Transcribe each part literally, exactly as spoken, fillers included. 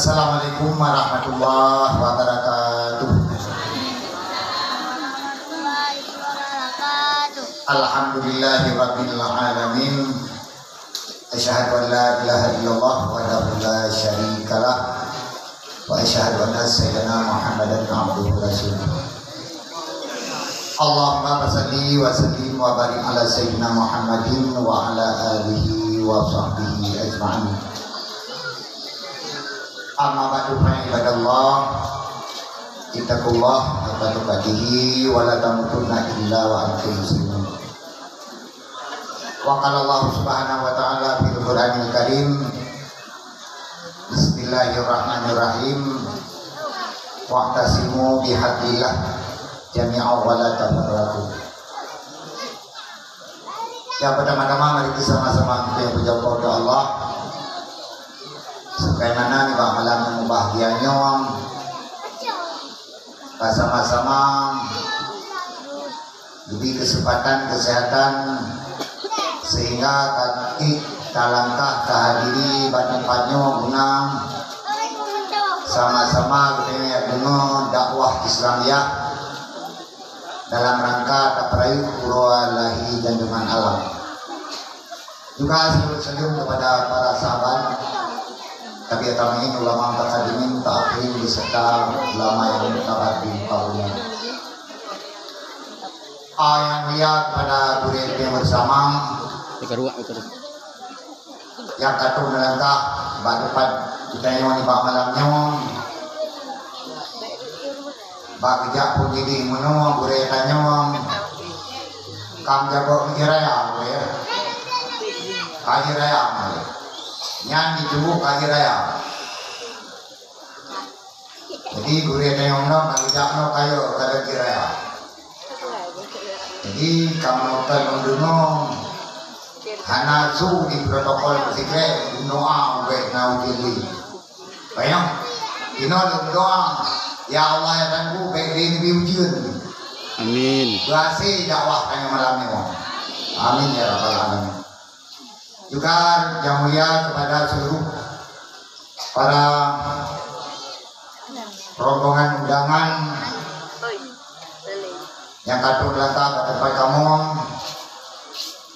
Assalamualaikum warahmatullahi wabarakatuh. Alhamdulillahirabbil alamin. Asyhadu an la ilaha illallah wahdahu la syarikalah. Wa asyhadu anna sayyidana Muhammadan abduhu wa rasuluh. Allahumma shalli wa sallim wa barik ala sayyidina Muhammadin wa ala alihi wa sahbihi ajma'in. Amma ba'du, fa ibadallah, ittaqullah haqqa tuqatih wa la tamutunna illa wa antum muslimun. Wa qala Allah Subhanahu wa Ta'ala fil Qur'anil Karim, Bismillahirrahmanirrahim. Wa'tasimu bihablillah jami'an wa la tafarraqu. Yang pertama-tama, mari kita sama-sama kita yang berjumpa kepada Allah. Sebagaimana nibak malam yang berbahagia nyoe, bersama-sama diberi kesempatan kesehatan sehingga ka talangkah ka hadiri bak teumpat nyoe guna sama-sama geutanyoe deungoe dakwah Islamiah dalam rangka tapeurayeuk uroe lahé jantungan alam. Juga saleuem-saleuem kepada para sahabat, tabi'ut tabi'in, ulama mutaqaddimin, mutaakhirin, beserta ulama yang muktabar di muka dunia. Ah, yang mulia kepada gurèe-gurèe bersama Dekat ruang itu. Nyang ka trôk neulangkah bak teumpat geutanyoe nibak malam nyoe. Bak geujak phôn jideh meunoe gurèe tanyoe. Kam jaboh keu raya gurèe. Kayèe raya gurèe. Nyan jiteubiet kayèe raya. Jadi gurèe tanyoe nyoe bak geujak nyoe kayèe ka lagèe raya. Jadi kamoe ka lôn deungoe hana su di protokol sikrék doa ubé na ujeuen. Bayang, inoe lôn doa, ya Allah ya Tuhanku, bèk lé neubi ujeuen. Amin. Beuhasé dakwah tanyoe malam nyoe. Amin ya rabbal alamin. Juga yang mulia kepada seluruh para rombongan undangan yang ka trôk neulangkah bak teumpat kamoe,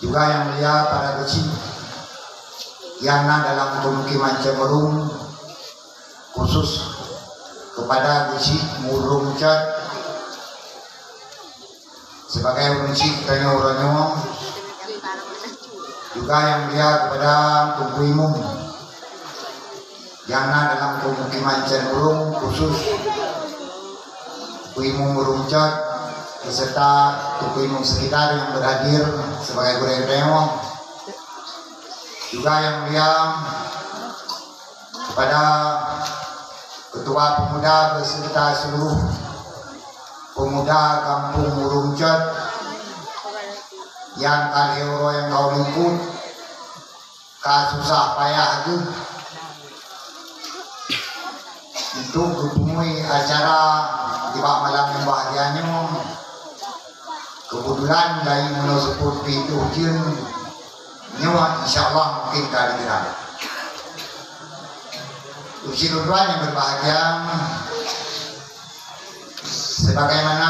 juga yang mulia para geuchik yang na dalam pemukiman Ceumeurung, khusus kepada geuchik Murung Cot, sebagai ureueng chik tanyoe uroe nyoe, juga yang mulia kepada Teungku Imum yang na dalam pemukiman Ceumeurung, khusus Teungku Imum Murung Cot beserta Teungku Imum sekitar yang berhadir sebagai gurèe tanyoe, juga yang mulia kepada Ketua Pemuda beserta seluruh pemuda Kampung Murung Cot yang ka lhèe uroe nyang ka u likot ka susah payah geuh untuk geupeungui acara nibak malam nyang bahgia nyoe. Keubeutulan lagi meunoe seupôt pih ujeuen nyoe, insya Allah mungkin ka digerak. Puji Tuhan yang berbahagia, sebagaimana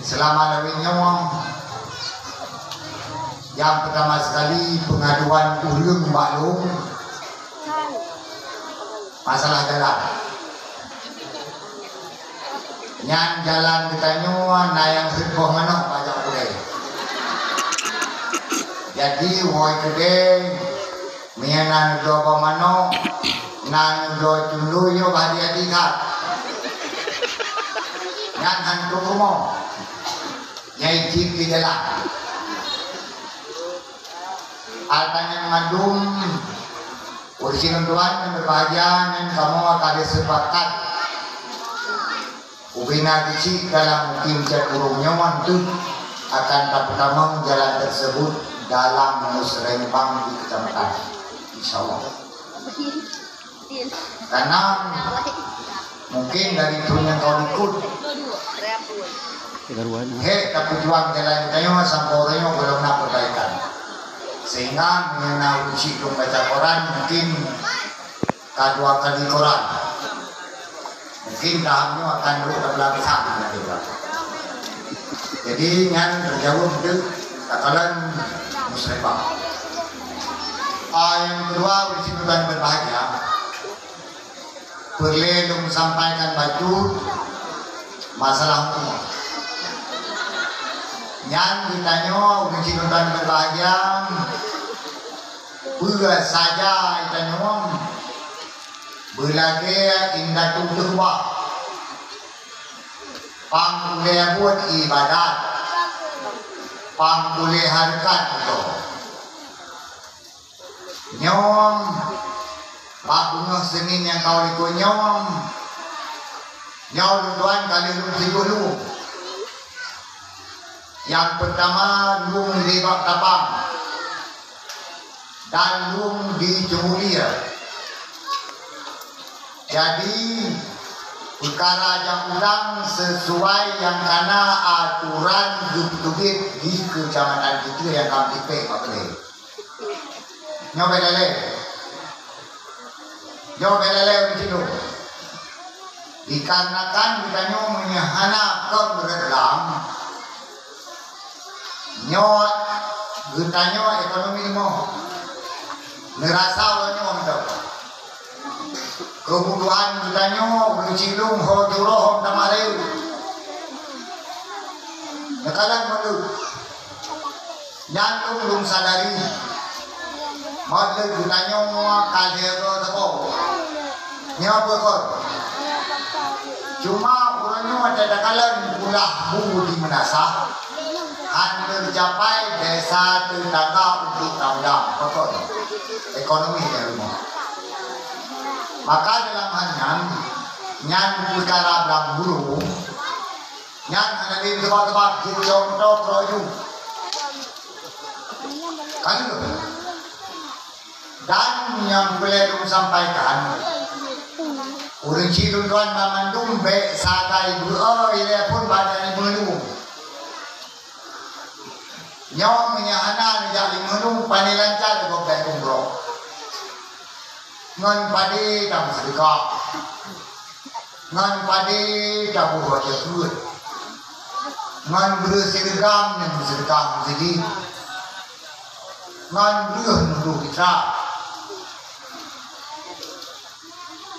selama lewat nyoe, yang pertama sekali pengaduan ureueng bak lôn, masalah jalan. Nyan jalan geutanyoe na nyang seuboh manok bak jak gurèe. Jadi, woe keudè, meunyoe na neudroe boh manok, na neudroe cundui nyoe bah hati-hati that. Nyan hantu rumoh. Nyai cit di jalan. Ata nyang mandum, ureueng sidroe tuan nyang berbahagia, nyan kamoe ka lheueh sepakat. Ubena geuchik dalam mukim cot ureueng nyoe mantong akan tapeutamong jalan tersebut dalam musrembang di kecamatan. Insya Allah. Karena mungkin dari thôn nyang ka likot, hek tapeujuang jalan tanyoe sampoe uroe nyoe gohlom na perbaikan. Sehingga meunyoe na ureueng chik lôn baca koran, mungkin Ka dua kali koran. Mungkin tahap nyoe akan duek lam lapisan nanti, Pak. Jadi, nyan terjawab dek takalan musrifah. Ah, yang kedua, ulôn sinoe tuan berbahagia. Peureulée lôn sampaikan bacut masalah umur. Nyan geutanyoe ulôn sinoe tuan berbahagia, peue saja geutanyoe beulagée indatu teuh bah. Pang ulée buet iébadat, pang ulée hareukat tutoe. Nyoe, bak beungoh seungén nyang ka likot nyoe, nyoe lôn tuan ka lheueh lôn sibuk lôn. Nyang peutama, lôn di bak tapang dan lôn di Ceumbulya. Jadi, peukara nyang ulang sesuai nyang kana aturan geupeuteubiet di keucamatan kita nyang ka meutipék bak keulée. Nyoe beda lé. Nyoe beda lé ureueng Cina. Dikarenakan geutanyoe meunyoe hana kon reulang, nyoe geutanyoe ekonomi leumoh. Neurasa uroe nyoe mantong. Keubutuhan geutanyoe ureueng Cina ho jroh ho tamah rayeuk. Neukalon meunurot. Nyan lôn, lôn sadari, meuteuk geutanyoe ka lheueh saboh. Nyoe peue kon? Cuma uroe nyoe watée takalon ulah bu di meunasah, han teucapai desa teutangga untuk taudang. Peue kon? Ekonomi nyang rumoh. Maka dalam hal nyan, nyan peukara blang bulu, nyan hana lé teuba-teuba jeuet contoh keureuju. Kan lôn. Dan nyang peureulée lôn sampaikan, ureueng cit lôn tuan banmandum bék sagai beu-o ilée phon bak lima lôn. Nyoe meunyoe hana neujak lima lôn, pane lancar gob bék umroh. Ngon padé tameuseudekah. Ngon padé taboh watée peuet. Ngon breueh sireugam nyang meuseudeukah meuseujid. Ngon breueh nuroh fitrah.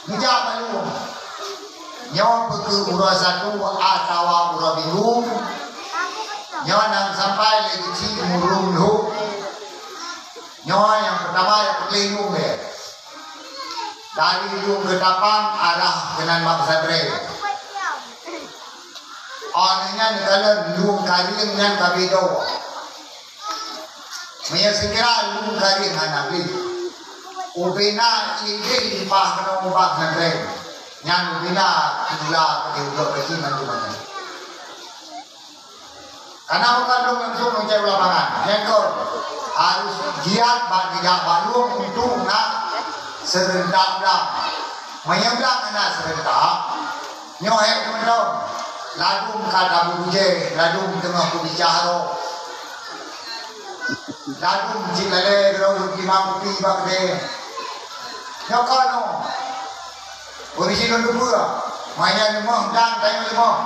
Neujak bak lôn. Nyoe peue keuh uroe satu atawa uroe Minggu. Nyoe nyang sampai lé geuchik murung lhok. Nyoe nyang peutama nyang peureulée lôn lé. Dari lôn keu tapang arah keunan mak pesantren. Óh lheueh nyan kalon lôn karieng nyan ka beudoe. Meunyoe sikira lôn karieng hana gleh, ubena ideh limpah keunoe ubak pesantren. Nyan ubena tula keu udok keuchik mandum nyan. Kana bukan lôn langsung mencari lapangan. Nyang keu harus giat bak nijak balum untuk nak serentak blang. Meunyoe blang hana serentak, nyoe hek meunan. Ladum ka tabu bujée, ladum teungoh kubicah roh. Ladum cit lalée droe limong kupi bak deh. Nyoe keunoe. Ureueng cit lôn teupeue, meunyoe leumoh dan tanyoe leumoh.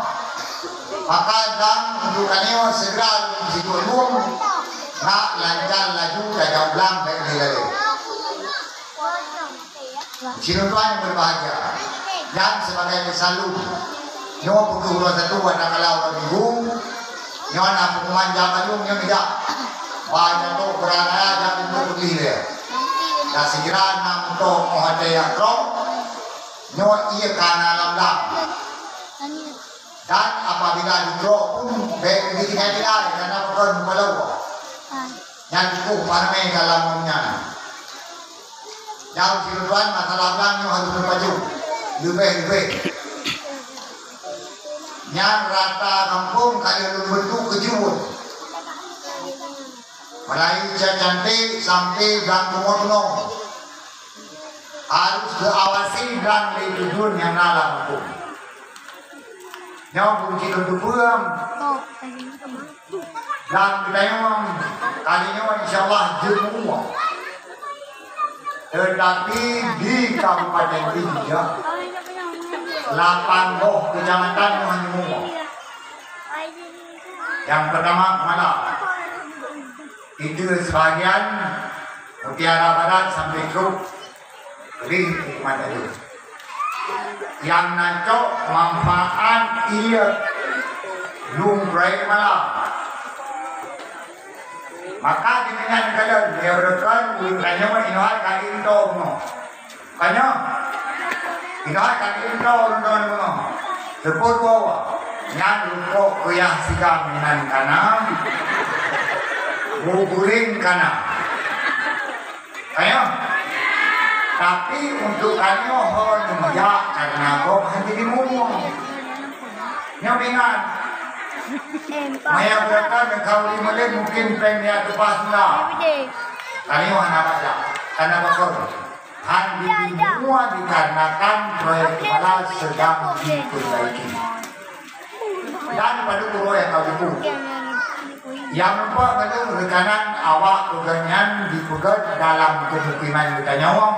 Maka dan untuk tanyoe segera lôn sibuk lôn, nak lancar laju tajak blang bék lé-lé. Sidroe tuan yang berbahagia, dan sebagai pesan lôn, nyoe pukul dua satu pada kalau minggu, nyoe na pengumuman jam baru nyoe jak. Bah jatuh berada jak untuk beli dia. Dan segera enam toh oh ada yang trok, nyoe ia kana lam lam. Dan apabila didrop pun bék ditinggai-tinggai, karena bukan muka lawa. Nyan kuh paramé dalam nyan. Nyang sidroe tuan masalah blang nyoe harus meupajoh. Leubeh-leubeh. Nyan rata kampung ka lheueh lôn bantu keu jeuet. Mulai Cot Cantik sampai blang Bungo Tunong. Harus geuawasi blang lé tujuan nyang na lam kampung. Nyoe beucit lôn teupeue. Dan geutanyoe kali nyoe insya Allah jeuet meuuwa. Tetapi di Kabupaten Pidie, lapan boh kecamatan nyoe hana mumoh. Yang pertama, Kemala. Itu sebahagian Mutiara Barat sampai trok di Mata Jung. Nyang na cok manfaat ié lôn proyek Kemala. Maka deungon kalon, ya beureukan, ulôn tanyoe inoe hai ka intom nyoe. Tanyoe, inoe hai ka intom nyoe nyoe. Teupeu dua, nyan rukok kuyah sigam inan kana, bu guring kana. Tanyoe. Tapi untuk tanyoe ho neumajak karena gob hana jadi mumoh. Nyoe ingat. Maya gata neukauri meulén mungkin péng nyan teupas mula. Tanyoe hana bajak, hana bakon. Han jadi mumoh dikarenakan proyek Kemala sedang diperbaiki. Dan padub uroe nyang ka geupeu. Nyang meupat ngon lôn reukanan awak peugét nyan dipeugét dalam keumukiman geutanyoe,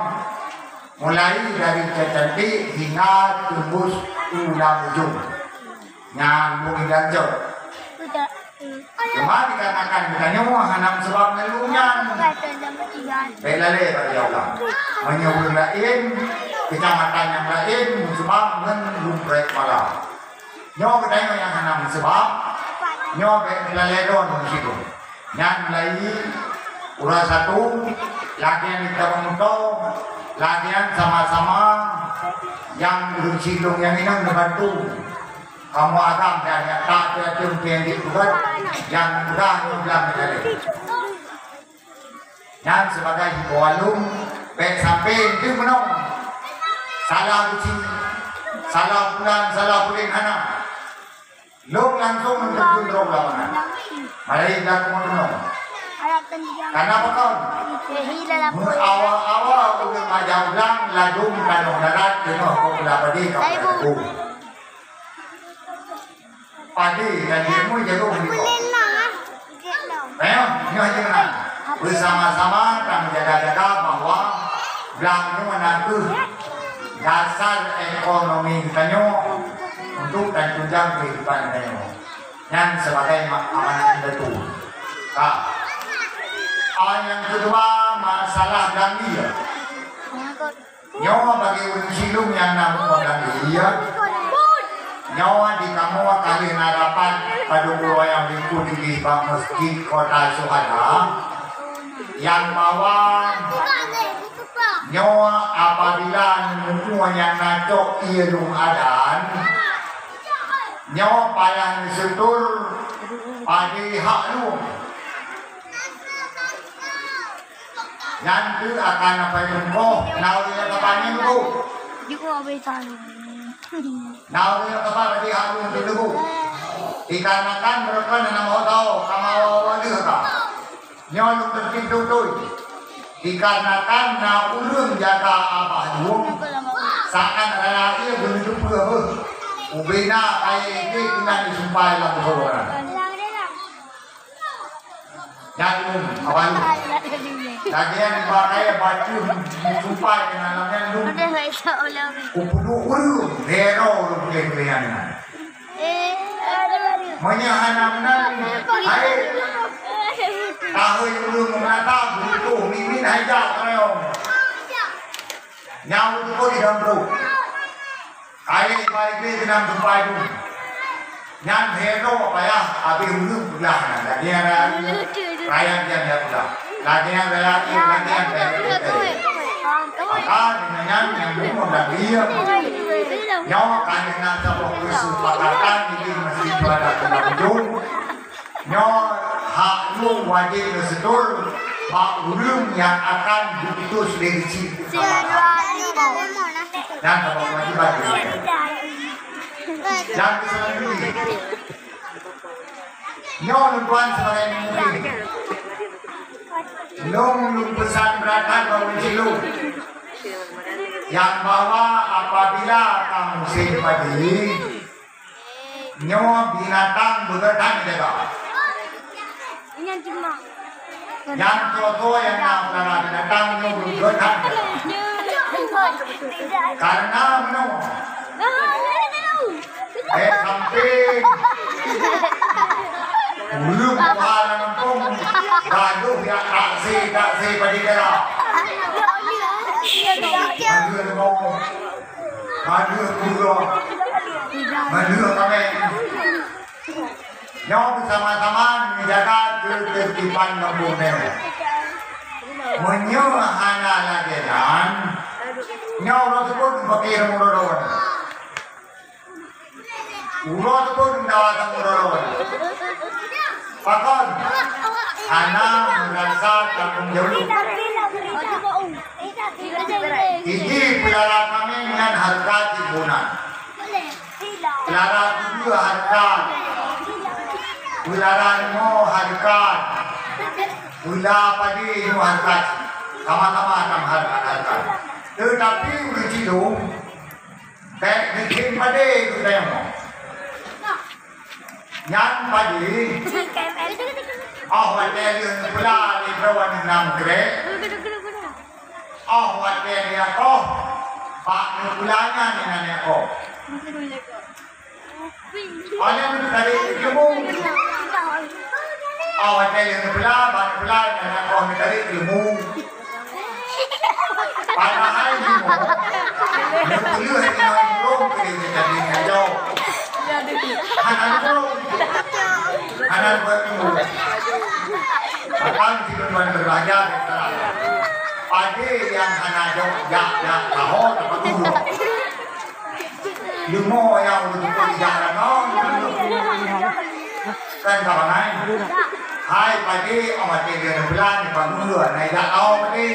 mulai dari Cot Cantik hingga teumbus u lam ujong. Nyan bukon jancok. Cuma dikarenakan geutanyoe hana meuseubab ngon lôn nyan. Bèk lalé bak dia ulang. Meunyoe ureueng laén, kecamatan nyang laén meuseubab ngon lôn proyek Kemala. Nyoe geutanyoe nyang hana meuseubab, nyoe bèk teulalé droeneuh meusidroe. Nyan mulai uroe satu, lagèe nyang geutanyoe meututoe, lagèe nyan sama-sama nyang ureueng sidroe nyang inong neubantu. Kamoe agam dan nyang tak teuh-teuh nyang dipeugah, nyang mudah nyoe blang teulalé. Nyan sibagai himbauan lôn, bèk sampai deuh meunong. Salah geuchik, salah pulan, salah pulan hana. Lôn langsong lôn terjun droe u lapangan. Malai dak keumeunong. Kana pakon? Meuawa-awa ureueng aja ulang ladôm tanoh darat teungoh kok pula padé ka pula teupeu. Padé dan ilmu jaroe di kong. Ayo, nyoe aja meunan. Beusama-sama tajaga-jaga bahwa blang nyoe na kheueh dasar ekonomi geutanyoe untuk tantunjang kehidupan geutanyoe. Nyan sebagai ma-, amanah indatu. Ka. A, nyang keudua, masalah ganglia. Nyoe bagi ureueng silom nyang na mukoh dan dia. Nyoe di kamoe ka lheueh na rapat padub uroe nyang likot di bak Mesjid Kota Syuhada. Nyang bahwa nyoe apabila neumuoh nyang na cok ié lôn adan, nyoe payah neuseutur padé hak lôn. Nyan teuk akan apai teungkoh, na ureueng nyang ka panen, Bu? Jeuet abéh tanyoe. Na ureueng nyang ka panen di hak lôn teuk, Bu? Dikarenakan meureuka na nama tau, ka mawa-wa lheueh ka. Nyoe lôn teuntèe beutôi. Dikarenakan na ureueng jaga abah lôn, saát raya ié beuneuteupeu beuh. Ubena kayèe ié keunan disumpai lam keubeunaran. Nyan lôn, abah lôn. Lagèe nyan dipakai batu, supai keunan lam nyan lôn. Kupeuduek ureueng, hero lôn puléh-puléh nyan. Meunyoe hana meunan, hai, tahôi ureueng meunata, butoh mimin hai jak keurayong. Nyang beutôi di dalam pruet. Kayèe iba-iba keunong tupai dum. Nyan hero payah abéh ureueng peugah nyan. Lagèe nyan raya, raya nyan ya peugah. Lagèe nyan raya, lagèe nyan raya. Maka deungon nyan nyang bumoe dan diem. Nyoe ka na saboh keusepakatan di masjid Syuhada Kota Tanjong. Nyoe hak lôn wajéb neuseutor bak ureueng nyang akan geuutus lé geuchik. Dan saboh keuwajiban geuh. Dan keuseuleueng nyoe lôn tuan sebagai pemimpin. Lôn, lôn peusan beuratan bak ureueng cilông nyang bahwa apabila ka musém padi, nyoe binatang beugöt that jaga. Ingat cuma. Nyang soe-soe nyang na peulara binatang nyoe beugöt that. Karena meunoe, eh, sampé ureueng tuha lam gampông gadoh jak taksi-taksi padé dara. Mandua limong, mandua peuet, mandua kaméng. Nyoe beusama-sama neujaga keuteurtiban gampông nyoe. Meunyoe hana lagèe nyan, nyoe uroe teupeu geupakè lam uroe droe. Uroe teupeu geutawa lam uroe droe. Pakon? Hana meurasa tanggong jaweueb. Iji peulara kaméng nyan hareuta cit bunan. Peulara keudua hareuta. Peulara limong hareuta. Peulara padé nyoe hareuta. Sama-sama tam hareuta-hareuta. Teutapi ureueng cilong, bèk bikin padé geutanyoe. Nyan padé, oh watèe lheueh neupeula lé droe nyan krek. Oh watèe lheueh akoh, bak neupeula nyan inan akoh. Oh nyan tarék keu leumô. Oh watèe lheueh neupeula, bak neupeula inan akoh tarék keu leumô. Padahai jinoe, neupeuleueh inoe ureueng keu jiteubiet nyan jaweueb. Hana ureueng. Hana ureueng. Bahkan si Tuhan berbahaya, padé nyang hana jok jak-jak taho, tapeutulông. Leumô nyang ureueng tuha jak ranong, kan ka bangai. Hai padé, oh watèe lheueh neupeula, neubangun dua, na jak lawa padé.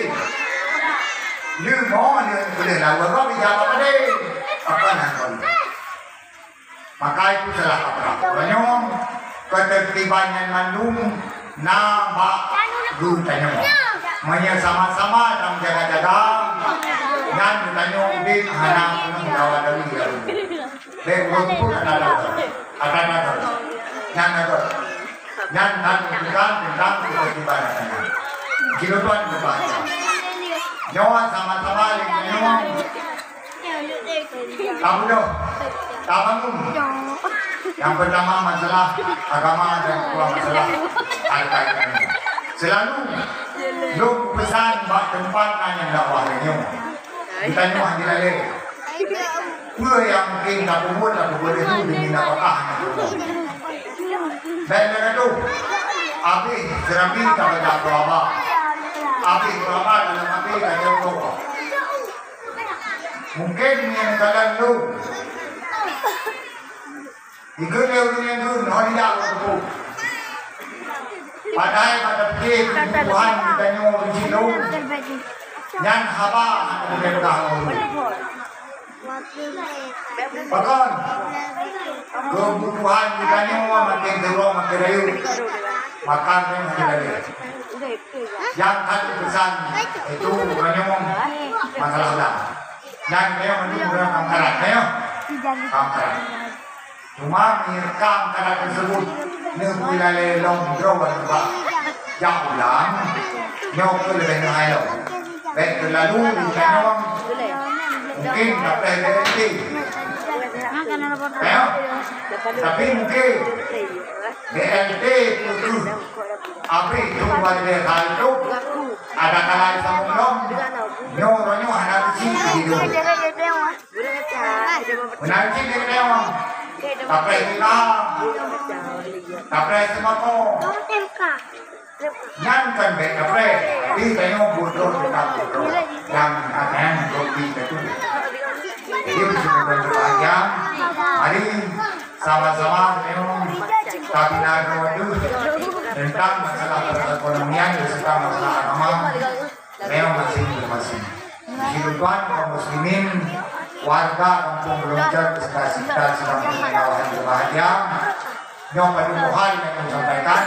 Leumô lheueh neupeula lawa, gob ija bak padé. Apa nan kon? Maka itu salah kaprah. Meunyoe keuteurtiban nyan mandum na bak geutanyoe. Meunyoe sama-sama tameujaga-jaga, nyan geutanyoe udép hana peunoh dawa-dawi lom. Bèk ureueng pun ata-ata. Ata-ata. Nyan ata. Nyan that bukan teuntang keutertiban ata nyan. Jinoe tuan beubahgia. Nyoe sama-sama lé nyoe. Tabeudôh. Tabangun. Nyang peutama masalah agama dan kedua masalah harta. Seulalu lôn peusan bak teumpat na nyang dakwah lé nyoe. Geutanyoe hana lé. Peue nyang mungken tapeubuet, tapeubuet itu demi nafakah aneuk bumoe. Bèk lagèe tu. Abéh seurapi tabaca doa ba. Abéh doa ba dalam até tajak doa. Mungken nyang jalan lôn. Ikheun lé ureueng nyang dum, hana jak lôn teupeu. Padahai bak tapike keubutuhan geutanyoe ureueng cilong, nyan haba hana geupeugah ngon ureueng. Pakon? Keubutuhan geutanyoe makin teuroe makin rayeuk. Maka nyan hana lé. Nyang ka peusan itu ureueng nyoe masalah lam. Nyan nyoe mandum ureueng angkaran, nyoe. Angkaran. Cuma meunyoe ka angkaran teuseubut neupeulalé lom droe bak jak ulang, nyoe keuh leubeh neuhai lom. Bèk teulalu di tanyoe, mungken tapreh B L T. Nyoe. Tapi mungken B L T keuh abéh tueng bak hai lom, ada kalai sambông lom, nyoe uroe nyoe hana beusi di lom. Meunan cit lé geutanyoe. Tapreh tika. Tapreh seumbako. Nyan kan bèk tapreh. Tapi tanyoe buet droe teuka buet droe. Nyang akan roti teutu. Jadi, beutôi-beutôi berbahagia. Mari sama-sama tanyoe tabina droe teuh teuntang masalah peureukonomian beserta masalah agama. Meunyoe masing-masing. Sidroe kaum muslimin, warga Kampung Beuleuncor beserta sekitar sidang pengetahuan berbahagia. Nyoe padum hal nyang sampaikan.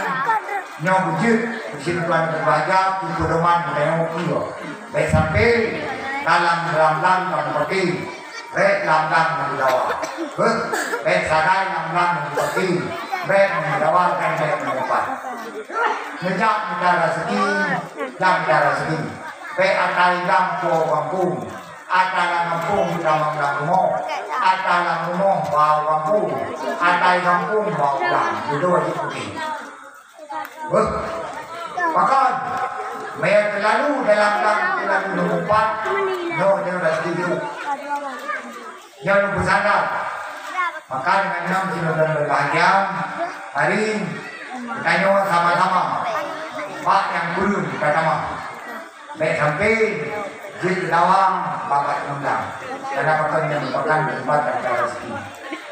Nyoe beujeuet sidroe berbahagia, pedoman nyoe pula. Bèk sampai dalam lam-lam kamu pergi. Bèk lam-lam kamu dawa. Bèk, bèk sagai lam-lam kamu pergi. Bèk meudawakan, bèk meuupat. Neujak mita raseuki, jak mita raseuki. Bèk ata idang po gampông, ata lam gampông tamong lam rumoh, ata lam rumoh bak gampông, ata i gampông bak idang. Dudoe jih putéh. Beuh. Pakon? Meunyo teulalu dalam gang, teulalu meuupat, nyoe, nyoe dah setuju. Nyoe lôn peusan that. Maka deungon nyan, singoh lôn berbahagia, mari geutanyoe sama-sama bak nyang kureueng tatamah. Bèk sampai jeuet teudawa bak-bak undang. Karena pakon nyan merupakan tempat dan rezeki.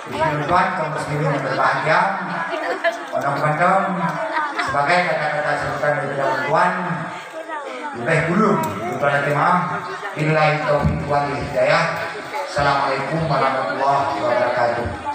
Di sini tuan kaum muslimin yang berbahagia, orang mantong sebagai kata-kata sambutan daripada orang tuan, leubeh kureueng daripada jemaah. Billahi taufiq wal hidayah. Assalamualaikum warahmatullahi wabarakatuh.